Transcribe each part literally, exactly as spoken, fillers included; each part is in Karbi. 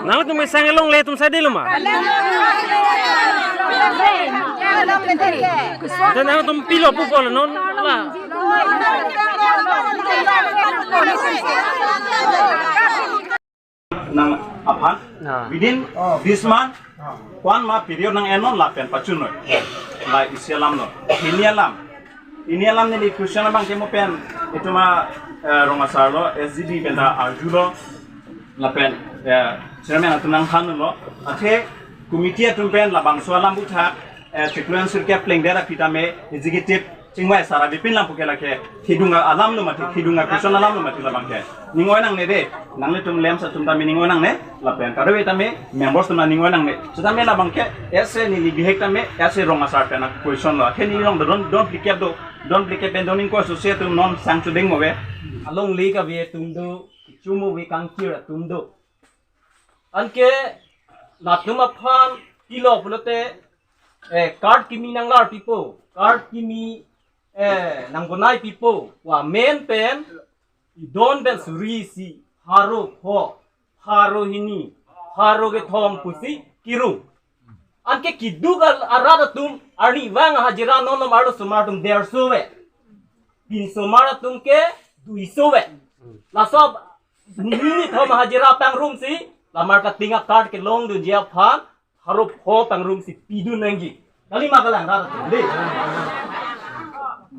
Nangtum sang elongle atum sadi lo ma? Dan nangtum pilo pupo lo non la. Nang aphan, ah, within this month, ah, one month period nang enon lapen pachun noi. Lai isi alam lo. Hini alam. Hini alam neli question abang ke mo pen. Itum a, eh, Rong Asar lo, S G B pen ta arjulo. Lapen, eh, chairman atum nangthanlo. Athe committee atum pen labangso alam puthak, eh, sequence ke plengdet aphi tame executive chingvai sara bipin lam puke lake, kedung alam lo mati, kedung a question alam lo mati labang ke. Ning oi nangne de, nanglitum LAMPS atum tame ning oi nangne, lapen kadokave tame members atum ning oi nangne. Setame labang ke, ese neli bihek tame, ese Rong Asar pen a question lo. Ke neli long do, don't, don't blikep do, don't blikep pen do ning ko associate atum non sang chudeng mo ve. Alongle kave atum do, chumo ve kangkir atum do. Anke latum aphan pilo pulote, eh, card kimi nanglar pipo, card kimi, eh, nangbonai pipo, wa men pen, idon pen suri isi, pharo pho, pharo hini, pharo kethom pusi kirung. Anke keduk al-, arat atum, arnivang hajira non nom arlosomar atum derso ve. Pinsomar atum ke duiso ve. Laso nini thom hajira pangrumsi, la marketing a card kelongdunji aphan, pharo pho pangrumsi pidun nangji. Kali ma kalang rat atum de.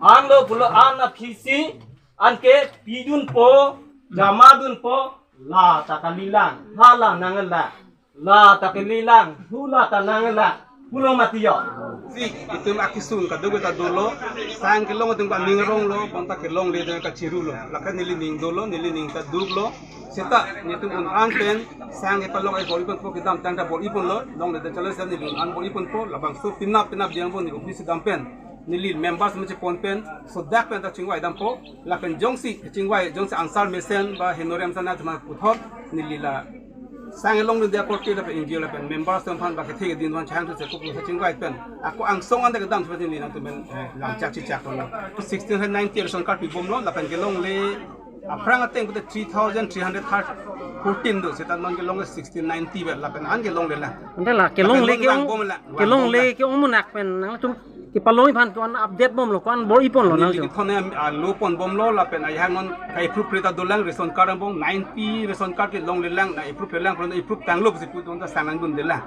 An lo pulo an aphisi, anke pidunpo, jamadunpo, la ta kalilang, hala nanglang. La ta kalilang, hula ta nanglang. Pulo mati yo. Si, itum akesung kadokave ta dolo, sang kelong atum ke aning arong lo, bonta kelongle atum ke kachiru lo. Lake neli ning dolo, neli ning ta duk lo. Seta, netum un-an pen, sang kepalong ai bor-iponpo kedamtang ta bor-iponlo, longledet chalo seta neli un-an bor-iponpo, labangso penap penap diang bo neli office dam pen, neli members machepon pen, sodak pen ta chingvai dampo, lapen jongsi, chingvai, jongsi answer mesen, ba honorarium sana thema puthot, neli la, sang elongdunde akorte lapen N G O lapen members atum aphan ba kethe keding aphan chang thu se kupu sa chingvai pen. Ako angsong anta kedam seperti ini nangtum pen, eh, lamchak chichak lo. Sixteen hundred ninety ration card pibomlo, lapen kelongle aphrang ateng pute three thousand three hundred fourteen do, seta non kelongle sixteen ninety vet, lapen an kelongle lang. Ante la, kelongle ke ong, kelongle ke ong munak pen, nangtum kepalong aphan ko-an update bomlo, ko-an bor-iponlo nangtum. Neli kethon ne, ah, lo pon bomlo, lapen ayang non ka-approve reta dolang, ration card angbong ninety ration card kelongle lang, na approve lang, approve tanglo pusi pu don ta sang nangdunde lang.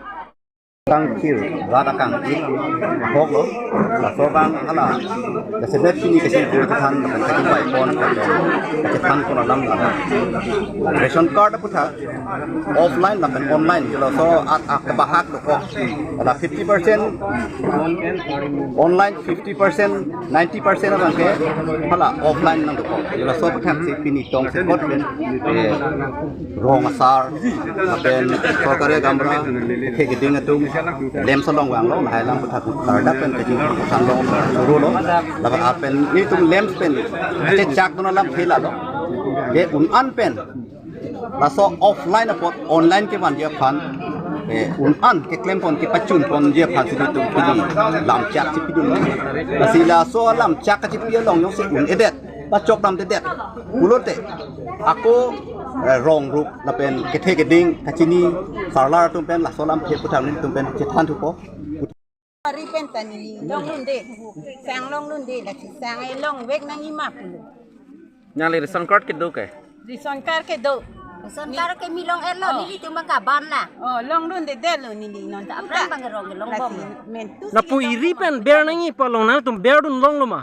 Kangkir, rat akangkir, hok lo, laso abang hala, jasemet pini kachingkir kethan, kachingvai pon, kachethan pon alam la. Ration card aputhak, offline lapen online, laso at ak bahak dokok. Ada fifty percent online, fifty percent, ninety percent abang ke hala offline nangdokok. Laso aputhak si pini tongsekot pen, eh, Rong Asar, lapen sorkari gaonbura, kethe keding atum, LAMPS along vanglo, lahai alam aputhak kardak pen kachingthan long churu lo, lapen apen nelitum LAMPS pen kachechak dun alam khela lo. Ke un-an pen, laso offline apot online kevanji aphan, eh, un-an keklem pon kepachun ponji aphan si nelitum pini lamchak si pidun. Lasi laso lamchak kachipi along jongsi un-edet, pachok damdedet pulote, ako, eh, rong rup lapen kethe keding kachini sarlar atum pen laso alamthe aputhak nelitum pen chethan thupo. Ari pen ta neli longdunde, sang longdunde, lasi sang elongvek nangji ma pulo. Nangli ration card kedo ke? Ration card kedo. Ration card ke mi long-etlo, oh, nelitum abang kaban la. Oh, longdundedetlo neli non. Aphrang abang ke rong kelongbom. Lasi men tu lapu si iri pen ber nangji pu along nangtum berdun longlo ma?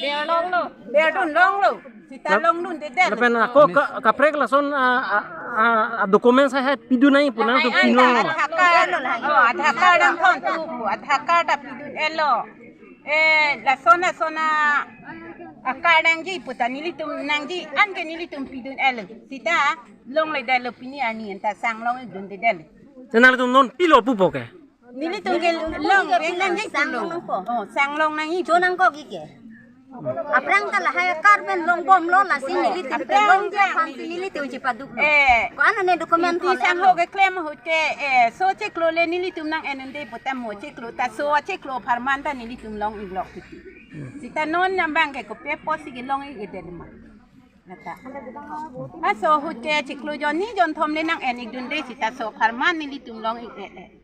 Ber longlo, berdun longlo. Seta lap-, longdundedet. Lapen ako ka-, kaprek lason, ah, ah, ah, documents hai hai pidun nangji pu nangtum, lahai, pidun ai, lo. Aadhaar card, oh, Aadhaar card nangthon tu pu, Aadhaar card ta pidun-etlo. Eh, lason lason a-card nangji pu ta nelitum nangji, anke nelitum pidun-etlo. Seta longledetlo pini arni anta sang longdundedetlo. Te nangtum non pilo pupo ke? Nelitum ke longvek nangji pulo. Oh, sang long nangji. Cho nangkok ike. Aphrang ta lahai card pen longbomlo, lasi nelitum ke longji aphan si nelitum chepaduklo. Eh. Ko-an ne document ko-an sangho keklem ahut ke, eh, so chiklo le nelitum nang-en-unde pu ta mo chiklo ta so chiklo apharman ta nelitum long-iklok titi. Sita non abang ke kopi apotsi kelong-ik-edet ma? Nata. Laso ahut ke chiklo jon ni jon thom le nang-en-ikdunde, sita so apharman nelitum long-ik-e.